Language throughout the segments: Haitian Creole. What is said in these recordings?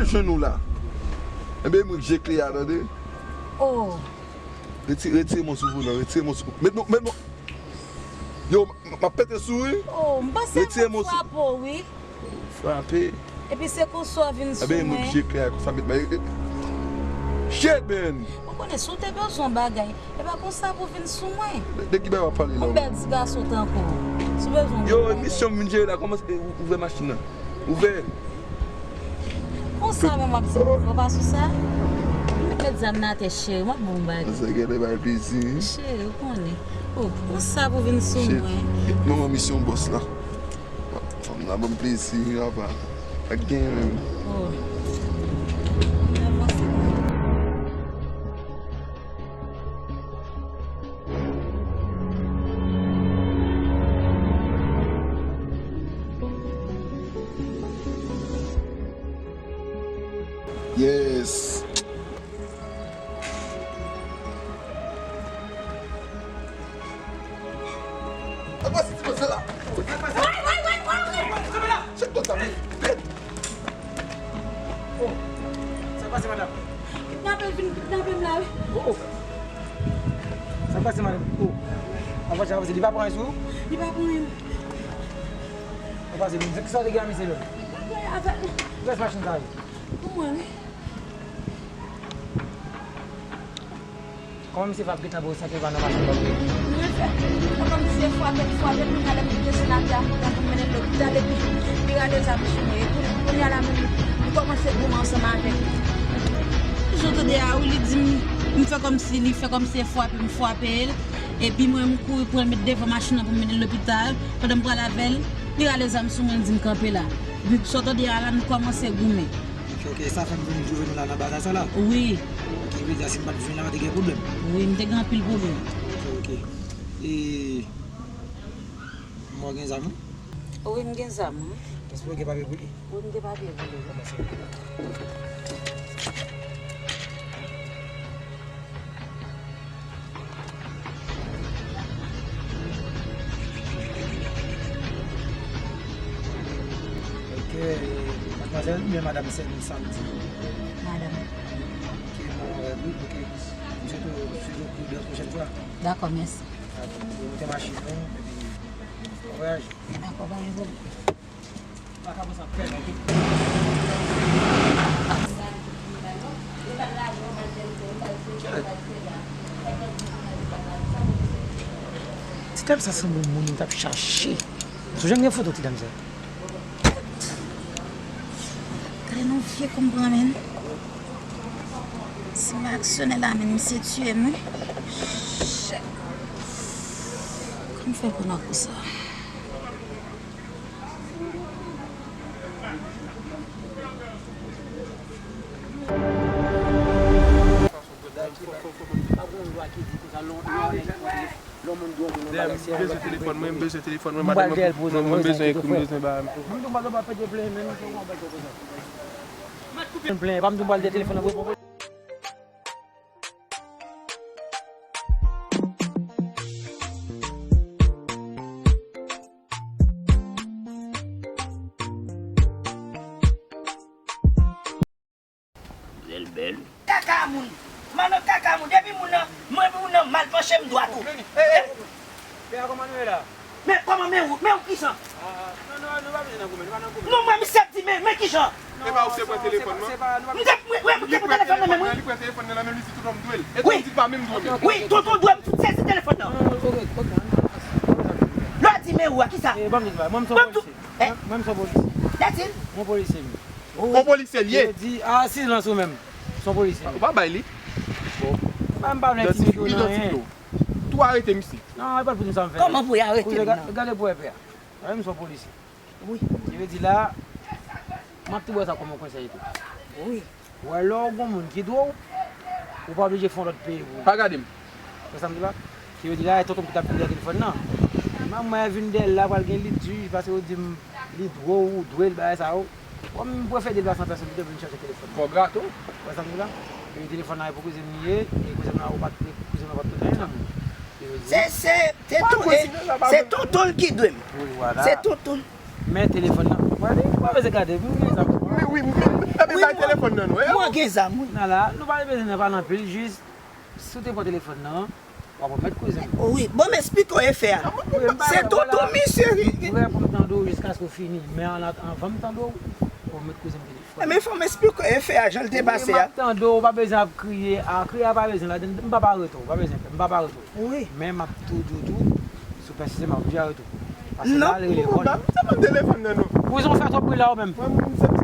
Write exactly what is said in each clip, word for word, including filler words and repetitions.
Jwenn ou la. Enben, mwen k jekle a, tande. Oh. Retire, retire men w sou volan, retire men w sou. Met men, met men. Yo, m, m ap pete sou ou wi. Oh, m panse m frape w wi. Frape. Epi se konsa w vin sou mwen. Enben, mwen k jekle a, konsa met mwen. Shit, man. Ou konnen, si w te bezwen yon bagay, e pa konsa pou w vin sou mwen. De, de ki bagay w ap pale la? Yon bèl ti gason tankou w. Si w bezwen yon bagay. Yo, misyon m vin jere la, kòman se, ou, ouvè machin nan. Ouvè. Konsa menm w ap di m fò pa sou sa? Met zam nan atè cheri, m ap ba w yon bagay. Sa genlè bay plezi wi. Cheri, ou konnen. Oh, konsa pou w vin sou mwen. Manman misyon bòs la. Fanm nan ban m plezi wi apa. Pa t genyen menm. Oh. Yes. Apa si ti bòs la? Chèk kòb sa, men. Oh. Sa k pase, madanm? Kidnapè vin kidnape m la wi. Oh. Sa k pase, madanm? Oh. Avanse, avanse, li pa pran anyen sou ou? Li pa pran anyen. Ou pase, men kisa w te gen a misye menm? Li pa pran anyen avèk. Rès machin sa yo. Pou mwen wi. Kòman misye fè ap gentan ba w sèk epa nan machin pa w? Mwen fè, mwen kòmsi se fwape m fwape m, kounye a lè m desann atè a, kounye a pou m mennen l lopital, epi li rale zam sou mwen. E kounye a la menm, m kòmanse goumen ansanm avèk li. Jan w tande a wi, li di m, m fè kòmsi, li fè kòmsi se fwape m fwape l. Epi mwen, m kouri pran l met devan machin nan pou m mennen l lopital. Pandan m pral avè l, li rale zam sou mwen, li di m kanpe la. Epi sa w tande a la, nou kòmanse goumen. Ok, ok, sa fè m vin twouve nou la nan bagay sa la? Wi. Ok, vle di a si m pa t vin la, pa t gen pwoblèm? Wi, m te gen anpil pwoblèm. Ok, ok. E, mwen gen zam wi? Wi, m gen zam wi. Èske w gen papye pou li? Wi, m gen papye pou li wi. Kòmanse. Ok, madmwazèl oubyen madanm, se nou sa m di? Madanm. Ok, mwen wè wi, ok. M swete w swiv yon kou de pwochèn fwa. Dakò, mèsi. Dakò, nou moute machin nou, epi bon vwayaj. Dakò, pa gen pwoblèm. Ti dam sa sanble yon moun m t ap chache. Sou jan gen foto ti dam sa. Gade nan vye kou m pran, menn. Si m pa aksyone la, menn, misye tiye m wi. Shit. Kòman m fè pran nan kou sa? M bezwen telefòn mwen, m bezwen telefòn mwen, madanm mwen, mwen bezwen ekri, m bezwen bagay. Zèl bèl. Kaka moun. Manno kaka moun. Depi moun nan, mwen moun nan mal panche m dwat ou. Pè a kòman nou ye la? Men kòman men ou, men ou kijan? Non, non, nou pa bezwen nan goumen, nou pa nan goumen. Non, mwen misye ap di men, men kijan? E pa ou se pran telefòn nan? M te, mwen, mwen, m te pran telefòn nan men mwen. Li pran telefòn nan nan men li di tonton m dwe l. E tonton m di pa menm dwe m. Wi, tonton dwe m tout sezi telefòn nan. Lè w di men ou a, kisa? Mwen m se yon polisye. Mwen m se yon polisye. That's it? Yon polisye m. Yon polisye l ye. Yo di, a, silans ou menm. Se yon polisye. Ou pa bay li. Bon. Ba m pa vle entimide w nan anyen. Tou arete misye. Non, e pa t pou di m sa m fè. Kòman pou y arete m nan? Gade pou w wè pè a. Mwen m se yon polisye. Wi. Ki vle di la, m ap tou ba w sa kòm yon konsèy tou. Wi. Ou wè lè w gon moun ki dwe w, ou pa oblije fè yon lòt peye pou li. Pa gade m. Wè sa m di la? Ki vle di la, e tonton m ki t ap vin dèyè telefòn nan. Manman vin dèyè l la, pral gen lidij, paske yo di m li dwe w, ou dwe l, bagay sa yo. Kòm m prefere deplase an pèsòn pito vin chache telefòn nan. Fò grate w. Wè sa m di la? E telefòn nan e pou kouzen m li ye, e kouzen m nan ou pa t, kouzen m nan pa t konn anyen nan men w. Se, se, se tonton l ki dwe m. Wi, vwala. Se tonton l. Men telefòn nan. Wè li, ou pa bezwen gade, m gen zam. Men Wi, m, m, m, epi bay telefòn nan non, e. Mwen gen zam, wi. Nan la, nou pa bezwen nan pale anpil, jis si w te pran telefòn nan, w ap remèt kouzen m. Wi, bon, m esplike w efè a. Se tonton misye ki. Mwen pou m tande w jiskaske w fini, men an, anvan m tande w, w remèt kouzen m telefòn. Ebyen, fò m esplike w efè a, jan l te pase a. Wi, m ap tande w, w pa bezwen ap kriye. A, kriye a pa bezwen ladann, m p ap arete w, pa bezwen pè, m p ap arete w. Wi. Men m ap tou di w tou, si w pèsiste, m ap di w arete w. Paske la, l rele vòlè. Non, m te pran telefòn nan non. Kouzen w fè twòp bri la ou menm. Mwen, m, m, se, se,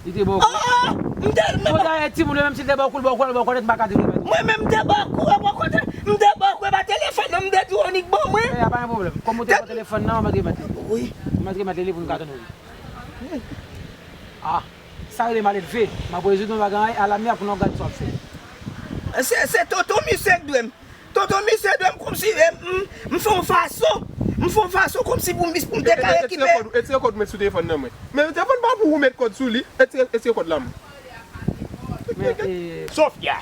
Li te ba w kou. Oh, oh, m te, men. Bon, dayè, timoun yo, menm si l te ba w kou, l ba w kou, l ba w kou, m pa ka di l remèt ou. Mwen menm, m te ba w kou, e bò kote, m te ba w kou, e pa telefòn nan, m te di w, Onik ban mwen. E, a pa gen pwoblèm. Kòm ou te pran telefòn nan, ou mèt remèt li. Wi. Ou mèt remèt li pou nou ka tande w. Ah, sa rele maledve. M ap rezoud yon bagay, alamyè pou nou gad sa w ap fè. Se, se tonton misye k dwe m. Tonton misye dwe m kòmsi, e, m, m fè yon fason. M fè yon fason kòmsi pou m, pou m te ka rekipere. Etire kòd, etire kòd mwen sou telefòn nan mwen. Men telefòn pa pou ou met kòd sou li. Etire, etire kòd la mwen. Men, e, Sofia,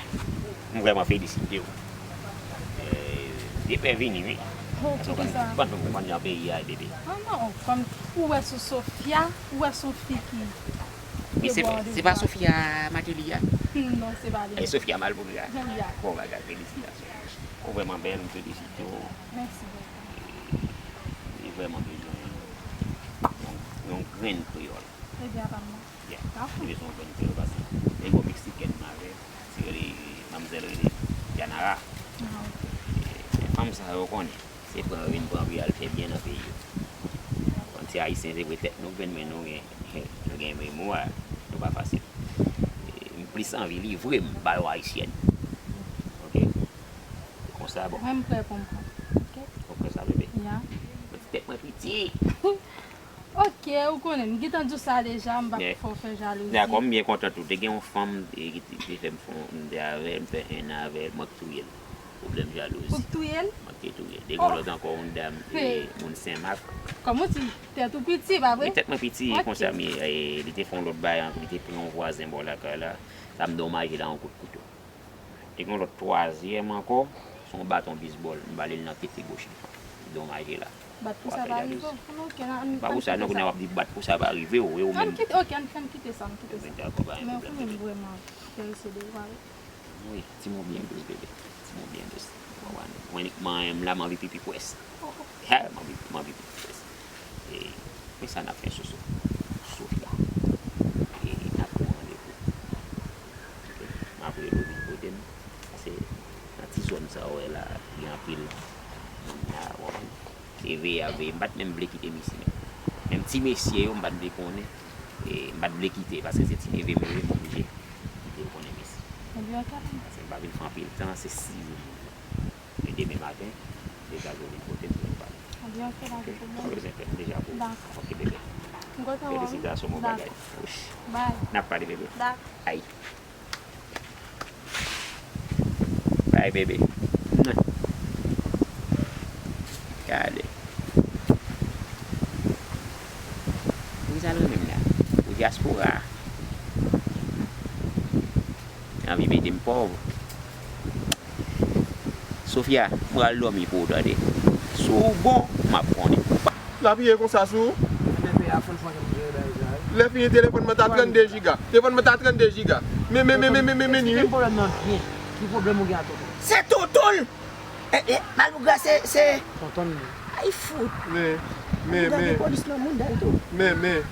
m vrèman felisite w. E, de pè vini, wi. Oh, poukisa? Konn, konn, konn jan peyi a ye, bebe. Ah non, kòm ou wè sou Sofia, ou wè son fi ki Men se, se pa Sofia Mateli a? Non, se pa li. E Sofia Malpougra? Ya. Bon bagay, felisitasyon. Ou vrèman bèl, m felisite w. Mèsi bokou. E, li vrèman bezwen yon, yon grenn kreyòl. Ebyen, apa m nan? Ya. Li bezwen yon grenn kreyòl paske li gon meksikèn nan avè l. Li rele, manmzèl rele Yanara. Ah, ok. E, fanm sa yo konnen. Se pran yo vin pran pou y al fè byen nan peyi yo. Kòm se ayisyen, se vre tèt nou grenn, men nou gen, nou gen memwa, nou pa fasil. E, m plis anvi livre m ba yon ayisyèn. Oke? Se konsa, bon. Mwen, m prè pou m pran. Oke? Ou pran sa, bebe? Ya. Mwen di tèt mwen piti. Oke, ou konnen, m gentan di w sa deja, m p ap fè w fè jalouzi. Dakò, m byen kontan tou. Te gen yon fanm, e, ki te, te fè m fè yon, m te avè l, m fè en an avè l, mwen k touye l. Pwoblèm jalouzi. Ou k touye l? Mwen k te touye l. Te gen yon lòt ankò, yon dam, e, moun Senmak. Kòm ou di, tèt ou piti, pa vre? Wi, tèt mwen piti, e konsa, men, e, li te fè yon lòt bagay ankò, li te pran yon vwazen bò lakay la. Sa m domaje l a yon kout kouto. Te gen yon lòt twazyèm ankò, se yon baton bisbòl, m bale l nan tete goch li. M domaje la. Bat pou sa pa rive w. Ann, oke, ann, ann kite sa. Pa pou sa, non, kounye a w ap di bat pou sa pa rive w, e ou menm. Ann kite, oke, ann, ann kite sa, ann kite sa. Dakò, pa gen pwoblèm, bebe. Men ou menm vrèman enterese de ou, pa vre? Wi, timoun byen dous, bebe. Timoun byen dous. Ou konprann? Mwen, mwen, m la, m anvi pipi pwès. Oh, oh. He, m anvi, m anvi pipi pwès. E, men sa n ap fè, Soso. Sofia. E, n ap pran randevou. Oke? M ap rele w vin kote m. Paske nan ti zòn sa w wè la, gen anpil moun la, w konprann? Se veye ap veye. M pa t menm vle kite m isi menm. Menm ti mesye yo, m pa t vle konnen. E, m pa t vle kite, paske se ti neve m yo ye, m oblije kite yo konnen m isi. Ebyen, oke. Paske m pa vin fè anpil tan, se sis jou. E demen maten, degaje w vin kote m pou nou pale. Ebyen, oke, pa gen pwoblèm. Oke, pa bezwen pè, m deja pou ou. Dakò. Oke, bebe. M kontan wè w, wi. Felisitasyon, bon bagay. Dakò. Bye. N ap pale, bebe. Dakò. Ay. Bay bebe. Gade. Poukisa l renmen m la? Pou dyaspora a. Anvi mete m pòv. Sofia, m pral dòmi pou ou tande. Si w bon, m ap konnen. L ap ye konsa sou ou? Lè fini telefòn mwen ta trannde jiga. Telefòn mwen ta trannde jiga. Men, men, men, men, men, men, men, ni. Ki pwoblèm nan byen? Ki pwoblèm ou gen ak tonton? Se tonton l. E, e, Malpougra se, se. Tonton l. Ay, fout. Men, men, Malpougra gen polis nan mouda l tou. Men, men.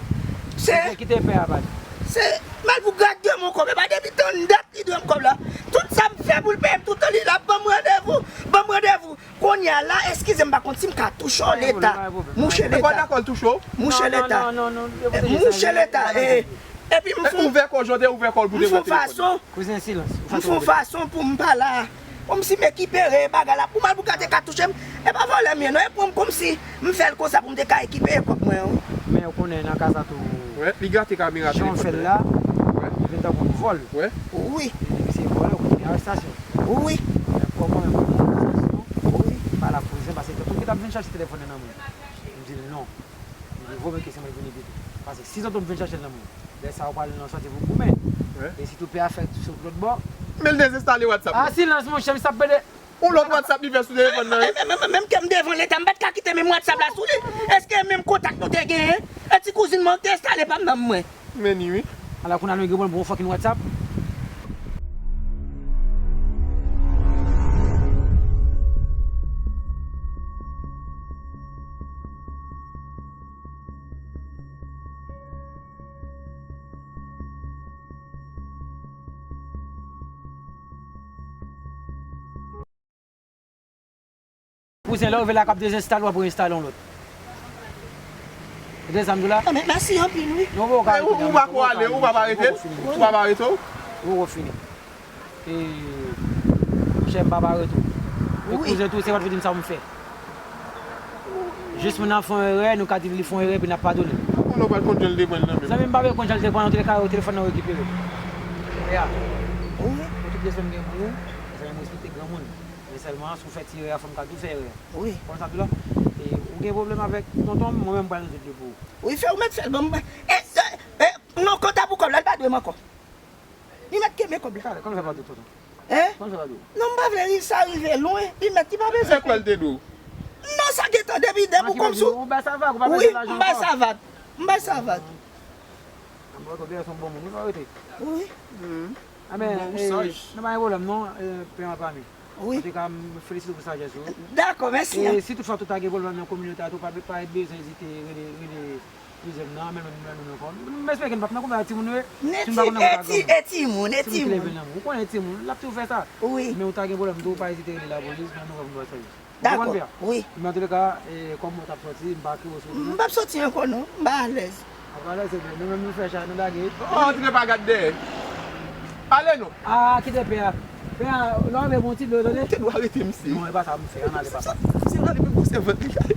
Se. Kite pè a pale. Se Malpougra k dwe m yon kòb. E pa depi tann dat li dwe m kòb la. Tout sa m fè pou l peye m, tout tan li la ban m randevou, ban m randevou. Kounye a la, eskize m, m pa konn si m ka touche w, Leta. Mouche Leta. Mouche Leta. Mouche Leta. Epi m fon, ouvè kò w, jan w te ouvè kò w pou te pran telefòn. Kouzen, silans. M fon fason pou m pa la. Kòmsi m ekipere bagay la. Pou Malpougra te ka touche m. E pa vòlè m ye non. E pran m kòmsi m fè l konsa pou m te ka ekipere kòb mwen, wi. Men ou konnen nan ka sa tou. Wi, li gate kamera telefòn nan. Jan w fè l la, li vin tankou yon vòl. Wi. Depi se vòlè, ou gen arèstasyon. Wi. Men kòm mwen menm, mwen gen arèstasyon, m pa la pou zen, paske tonton ki t ap vin chache telefòn nan nan mwen. M di l non. M di, vo men ke se mwen ki vini pito. Paske si tonton m vin chache l nan mwen, lè sa a ou pral nan sòti pou goumen. Wi. E sitou pè a fè sot lòt bò. Men l dezenstale WhatsApp la. A, silans, monchè, misye ap pede. Yon lòt WhatsApp li fè sou telefòn nan, wi. Menm, menm, menm, menm ke m devan Leta, m pa t ka kite menm WhatsApp la sou li. Èske menm kontak nou te genyen? E ti kouzin mwen te enstale pa m nan mwen. Men ni wi. Ala kounye a nou gen bon, bon fucking WhatsApp. Kouzen, lè w rive la k ap dezenstale, w ap reenstale yon lòt. Ou tande sa m di w la? Ah, men mèsi anpil, wi. Non, ou pa ka rete, ou pa ka rete, ou pa ka rete, ou pa ka rete. Ou poko fini. E, monchè, m pa ka rete. E kouzen tou, se pa t vle di m sa pou m fè. Jis moun nan fè yon erè, nou ka di li fè yon erè, epi n ap padone l. Ou konnen w pral konn jan l te pran l nan men. Zanmi m, pa bezwen konn jan l te pran l, antouleka, telefòn nan rekipere. Ya. Wi. Pou tout respè m gen pou ou, zanmi m, respekte granmoun. Men sèlman, si w fè ti erè a, fò m ka di w fè erè a. Wi. Konn sa m di w la? E, ou gen pwoblèm avèk tonton m, mwen menm m pral rezoud li pou ou. Wi, fè ou mèt fè l, ban m. E, e, e, non, kanta pou kòb la, li pa dwe m ankò. Li mèt kenbe kòb la. Talè, kòman l fè pa di w tonton? Hein? Kòman l fè pa di w? Non, m pa vle ri, sa rive lwen. Li mèt, li pa bezwen. Lèkòl te dou. Non, sa gentan depi, depi ou kòm sou. Ou bay savat, ou pa bezwen lajan ankò. Wi, m bay savat. M bay savat. An bon, tonton, se yon bon moun, wi, pa rete. Wi. Ah, men, bon, eh, saj. Non, pa gen pwoblèm, non, eh, pè an pami. Wi. Antouka, m felisite w pou sajès ou. Dakò, mèsi. E si toutfwa tou ta gen pwoblèm nan kominote a, tou pa, pa bezwen ezite rele, rele kouzen m nan, men menm, menm, menm ankò. M espere ke n p ap nan konbit ak timoun yo, e. Si n pa konn nan konbit ak timoun. E timoun, e timoun. Ou konnen timoun, l ap toujou fè sa. Wi. Men ou ta gen pwoblèm tou, pa ezite rele lapolis, men nou va vin wè sa. Dakò, wi. Men antouleka, eh, kòm ou t ap soti, m pa kite w soti. M p ap soti ankò, non. M pa alèz. Apa la se vre, nou menm nou fè chay, nou lage. Oh, antouleka pa gad dèyè. Ale non. Ah, kite pè a. Pè a, lè w ap bon ti dlo, tande. Ou te dwe arete misye. Non, e pa sa m fè, ann ale, papa. Se la li menm pou sèvant li ale.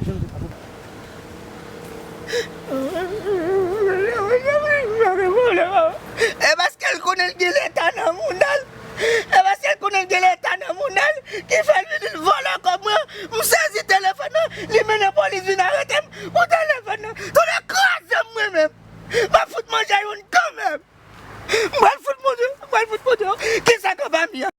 E paske l konnen l gen leta nan mouda l. E paske l konnen l gen leta nan mouda l, ki fè l vin vòlè kòb mwen. M sezi telefòn nan, li mennen polis vin arete m pou telefòn nan. Tande kraze m mwen menm. M ap fout manje youn kanmenm. M pral fout manje, m pral fout manje. Kisa k ap ami a?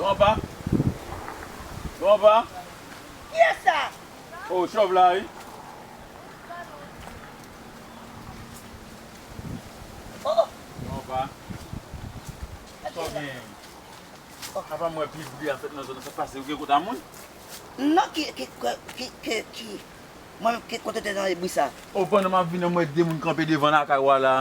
Tonton pa. Tonton pa. Kiyès sa? Oh, chòv la, wi. Oh. Tonton pa. Sa w gen? Oh. Apa m wè pi bri a fèt nan zòn nan, sa k pase, ou gen kont a moun? Non, ki, ki, ki, ki, ki, ki, mwen, ki kote w te tande bri sa? O, pandan m ap vini an, m wè de moun kanpe devan lakay ou a la,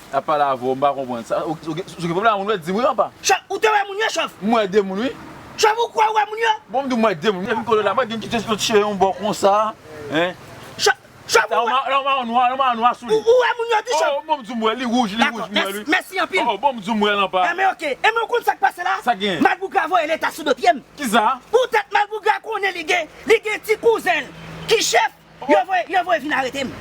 y ap pale avè w, m pa konprann. Sa, ou, ou gen, ou gen pwoblèm ak moun, ou wè di m wi, apa? Chòv, ou te wè moun yo, Chòv? M wè de moun, wi. Chòv, ou kwè ou wè moun yo? Bon, m di w, m wè de moun. Depi kote w la, mwen gen kite yon ti cheve yon bò konsa, hein? Chòv, Chòv, ou wè. Yon mawon nwa, yon mawon nwa sou li. Ou, ou wè moun yo di Chòv? Oh, bon, m di w, m wè li wouj, li wouj, m wè li. Dakò, mèsi, mèsi anpil. Oh, bon, m di w, m wè l anpa. Enben, oke. Enben, ou konn sa k pase la? Sa k genyen? Malpougra voye leta sou do pye m. Kisa? Poutèt Malpougra konnen li gen, li gen ti kouzen l ki chèf, yo voye, yo voye vin arete m.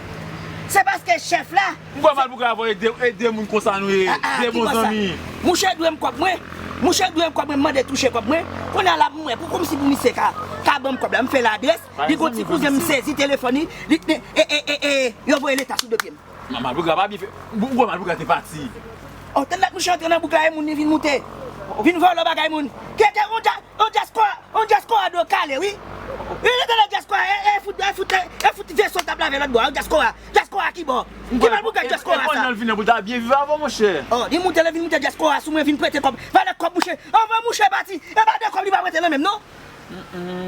Se paske chèf la. M kwè Malpougra voye ede, ede moun konsa nou ye, de bon zanmi. Mouche dwe m kòb mwen. Mouche dwe m kòb mwen, m mande touche kòb mwen. Kounye a la, m wè, pou kòmsi pou misye ka, ka ban m kòb la, m fè ladrès. Li gon ti kouzen, m sezi telefòn li, li, e, e, e, e, yo voye leta sou do pye m. Malpougra pa byen fè. Ou kwè Malpougra te pati? Oh, tèlè mouche antre nan bouk la, e moun li vin moute. Vin vòlò bagay moun. Keke, on dja, on dyaspora, on dyaspora do kale, wi. Wi, li tande dyaspora, e, e fout, e fout, e fout veso l t ap lave lòt bò a, dyaspora, dyaspora ki bò? Ki Malpougra dyaspora sa? Pandan l vini pou l ta byen viv avè w, monchè. Oh, li moute, li vin moute dyaspora sou mwen, vin prete kòb. Valè kòb mouche. Anvan mouche pati, e pa de kòb li pa prete nan men m, non.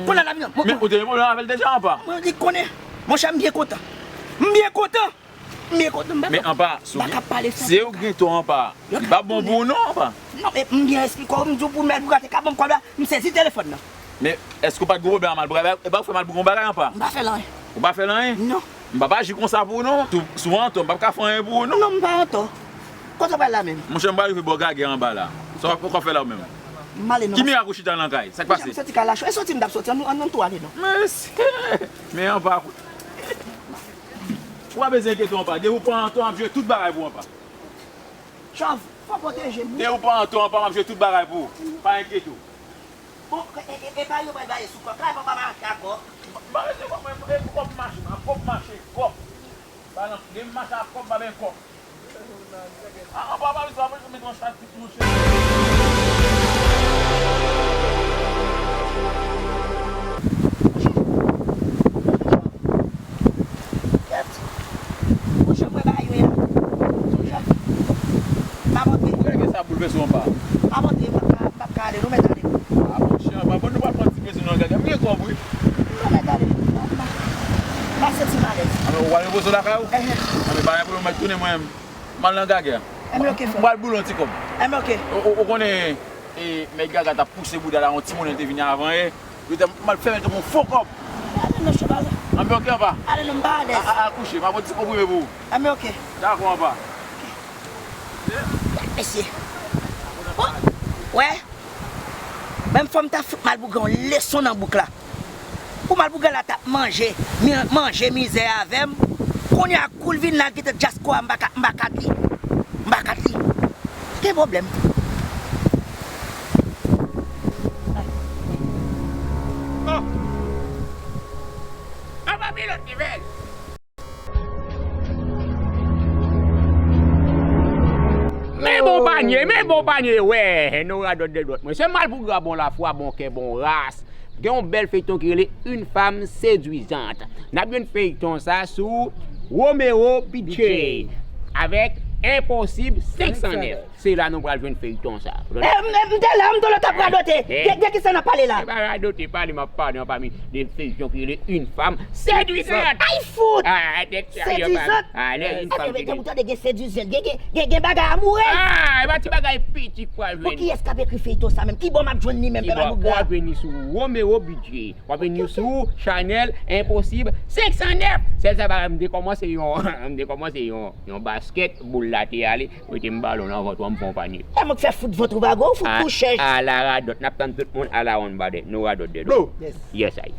Kounye a la vini. Men ou te gen pwoblèm avè l deja, anpa? Mwen, li konnen. Monchè, m byen kontan. M byen kontan. M byen kontan, m pa ka pale san. Men anpa, si w gen tò anpa, li pa bon pou ou non, anpa. Non, men m byen esplike w, m di w pou Malpougra te ka ban m kòb la, m sezi telefòn nan. Men èske w pa t gen pwoblèm ak Malpougra? E pa ou fè Malpougra yon bagay anpa? M pa fè l anyen. Ou pa fè l anyen? Non. M p ap aji konsa pou ou non. Si w an tò, m p ap ka fè anyen pou ou non. Non, m pa an tò. Kote w pral la menm? Monchè, m pral rive bò Gagè anba la. Sa w ap fè la ou menm? M ale non. Ki mirak ou chita nan kay? Sa k pase? M soti kay la cho. E soti m t ap soti, ann, ann tou ale non. Mesye! Men anpa. Ou pa bezwen enkyete w anpa. Depi w pa an tò, m ap jere tout bagay pou w anpa. Chòv, fò pwoteje m wi. Depi w pa an tò anpa, m ap jere tout bagay pou ou. Pa enkyete w. Bon, e, e, e, e pa yo pral baye sou kòk la, e pa, pa mache ak kòk. M pa bezwen kòk, mwen, e pou kòk mache, m ap kòk mache, kòk. Pa nan Gen mache ak kòb, pa bay kòb. Ah, anba, anba, sa, mwen, mwen, mwen, sa, tout mouche. Kèt. Mouche, mwen, ba yo, ya. Mouche. Pa monte. Ou lage sa boulvèse anba. Pa monte, m p ap ka, m p ap ka ale, nou mèt ale. Ah, monchè, anba, bon, nou pral pran ti plezi, nou, gaga. M gen kòb, wi. Nou mèt ale. M pa, m pa santi m alèz. Alò, ou al repoze w lakay ou? Enhen. Anben, pa gen pwoblèm, mwen tounen mwen menm. M al nan gagè. Enben, oke, frè. M pral boule yon ti kòb. Enben, oke. Ou, ou, ou konnen, e, Mèt Gaga t ap pouse bouda la, yon ti monnen te vini avan, e, yo te, m al fèmen tankou yon fo kòb. Ale non, chèf, ale. Anben, oke, anba. Ale non, m pa alèz. A, a, al kouche, m ap pran ti konprime pou ou. Enben, oke. Dakò, anba. Mesye. Bon, wè. Menm fò m ta fout Malpougra yon leson nan bouk la. Pou Malpougra la t ap manje, mi-, manje mizè avè m. Kounye a kou l vin la, l gentan dyaspora, m pa ka, m pa ka li. M pa ka li. Gen pwoblèm. Oh! Anba pilòt li fè l. Men bon panye, men bon panye, wè, nou radòt de dwòt mwen. Se Malpougra bon lafwa, bon kè, bon ras. Gen yon bèl feyton ki rele Une femme séduisante. N ap jwenn feyton sa sou Romero Budget avèk Enposib senk san nèf. Se la nou pral jwenn feyton sa. Eh, m, m te la, m te la, t ap radote. De, de ki sa n ap pale la? E pa radote, pale, m ap pale anpami de feyton ki rele Une femme séduisante. Ay, fout! Ah, tèt serye, pa. Séduisante? Ah, lè une femme séduisante. Ou tande gen séduisante, gen, gen, gen, gen bagay amourèz. Ah, e pa ti bagay piti k pral jwenn. Bon, kiyès k ap ekri feyton sa menm? Kibò m ap jwenn li menm, pè Malpougra? W ap jwenn li sou Romero Budget. W ap jwenn li sou chanèl Enposib senk san nèf. Sèl sa, pa, m te kòmanse yon, m te kòmanse yon, yon baskèt, boul la te ale. Mete m balon nan vant ou an, m fè yon panye. E mwen k fè fout vant ou bago, fout touche. A la radòt, n ap tann tout moun a la one ba de, nou radòt de dlo. Yes. Yes, ay.